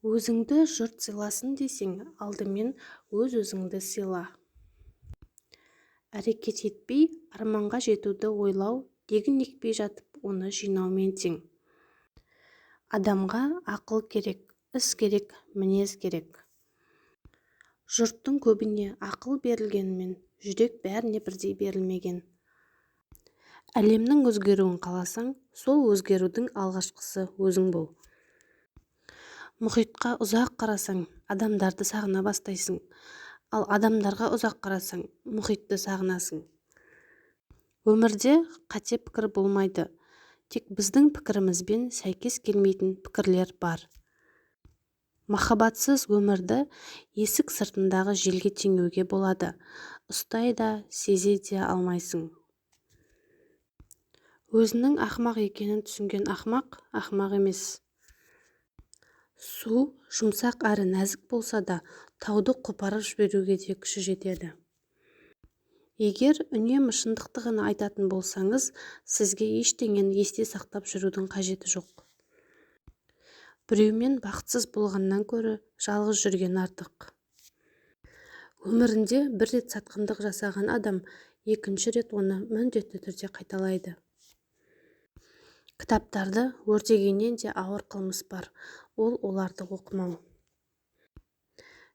Өзіңді жұрт сыйласын десең, алдымен өз-өзіңді сыйла. Әрекет етпей, арманға жетуді ойлау егін екпей жатып, оны жинаумен тең. Адамға ақыл керек, іс керек, мінез керек. Жұрттың көбіне ақыл берілгенімен, жүрек бәріне бірдей берілмеген. Әлемнің өзгеруін қаласаң, сол өзгерудің алғашқысы өзің бол. Мұхитқа ұзақ қарасаң, адамдарды сағына бастайсың, ал адамдарға ұзақ қарасаң, мұхитты сағынасың. Өмірде қате пікір болмайды, тек біздің пікірімізбен сәйкес келмейтін пікірлер бар. Махаббатсыз өмірді есік сыртындағы желге теңеуге болады, ұстай да, сезе де алмайсың. Өзінің ақымақ екенін түсінген ақымақ, ақымақ емес. Су жұмсақ әрі нәзік болса да, тауды қопарып жіберуге де күші жетеді. Егер үнемі шындықты ғана айтатын болсаңыз, сізге ештеңені есте сақтап жүрудің қажеті жоқ. Біреумен бақытсыз болғаннан гөрі жалғыз жүрген артық. Өмірінде бір рет сатқындық жасаған адам екінші рет оны міндетті түрде қайталайды. Кітаптарды өртегеннен де ауыр қылмыс бар, ол оларды оқымау.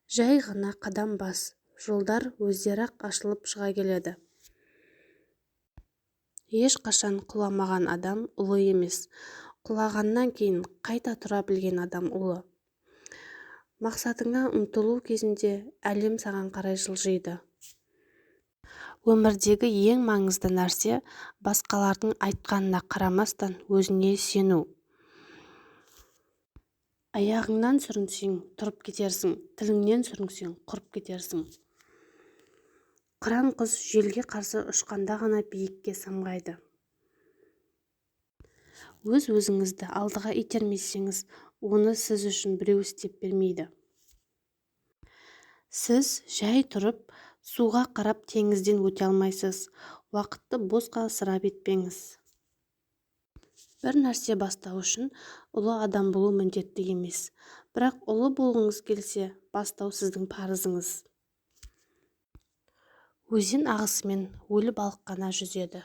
Жай ғана қадам бас, жолдар өздері-ақ ашылып шыға келеді. Ешқашан құламаған адам ұлы емес, құлағаннан кейін қайта тұра білген адам ұлы. Мақсатыңа ұмтылу кезінде әлем саған қарай жылжиды. Өмірдегі ең маңызды нәрсе басқалардың айтқанына қарамастан өзіңе сену. Аяғыңнан сүрінсең, тұрып кетерсің, тіліңнен сүрінсең, құрып кетерсің. Қыран құс желге қарсы ұшқанда ғана биікке самғайды. Өз-өзіңізді алдыға итермесеңіз, оны сіз үшін біреу істеп бермейді. Сіз жай тұрып, суға қарап теңізден өте алмайсыз, уақытты босқа ысырап етпеңіз. Бір нәрсе бастау үшін ұлы адам болу міндетті емес, бірақ ұлы болғыңыз келсе, бастау сіздің парызыңыз. Өзен ағысымен өлі балық қана жүзеді.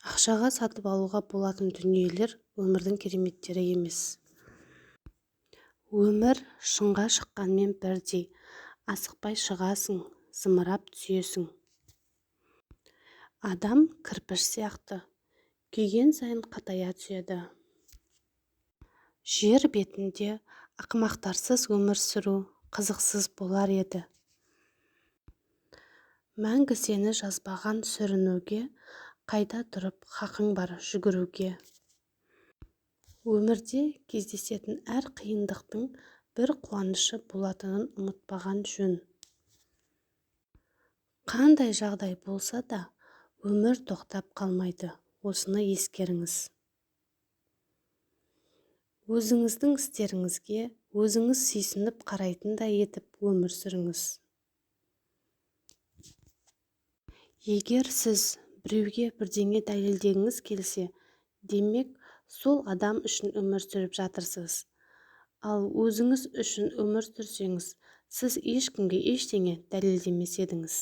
Ақшаға сатып алуға болатын дүниелер өмірдің кереметтері емес. Өмір шыңға шыққанмен бірдей, асықпай шығасың, зымырап түсесің. Адам кірпіш сияқты, күйген сайын қатая түседі. Жер бетінде ақымақтарсыз өмір сүру қызықсыз болар еді. Мәңгі сені жазбаған сүрінуге, қайта тұрып хақың бар жүгіруге. Өмірде кездесетін әр қиындықтың бір қуанышы болатынын ұмытпаған жөн. Қандай жағдай болса да, өмір тоқтап қалмайды, осыны ескеріңіз. Өзіңіздің істеріңізге өзіңіз сүйсініп қарайтындай етіп өмір сүріңіз. Егер сіз біреуге бірдеңе дәлелдегіңіз келсе, демек, сол адам үшін өмір сүріп жатырсыз. Ал өзіңіз үшін өмір сүрсеңіз, сіз ешкімге ештеңе дәлелдемес едіңіз.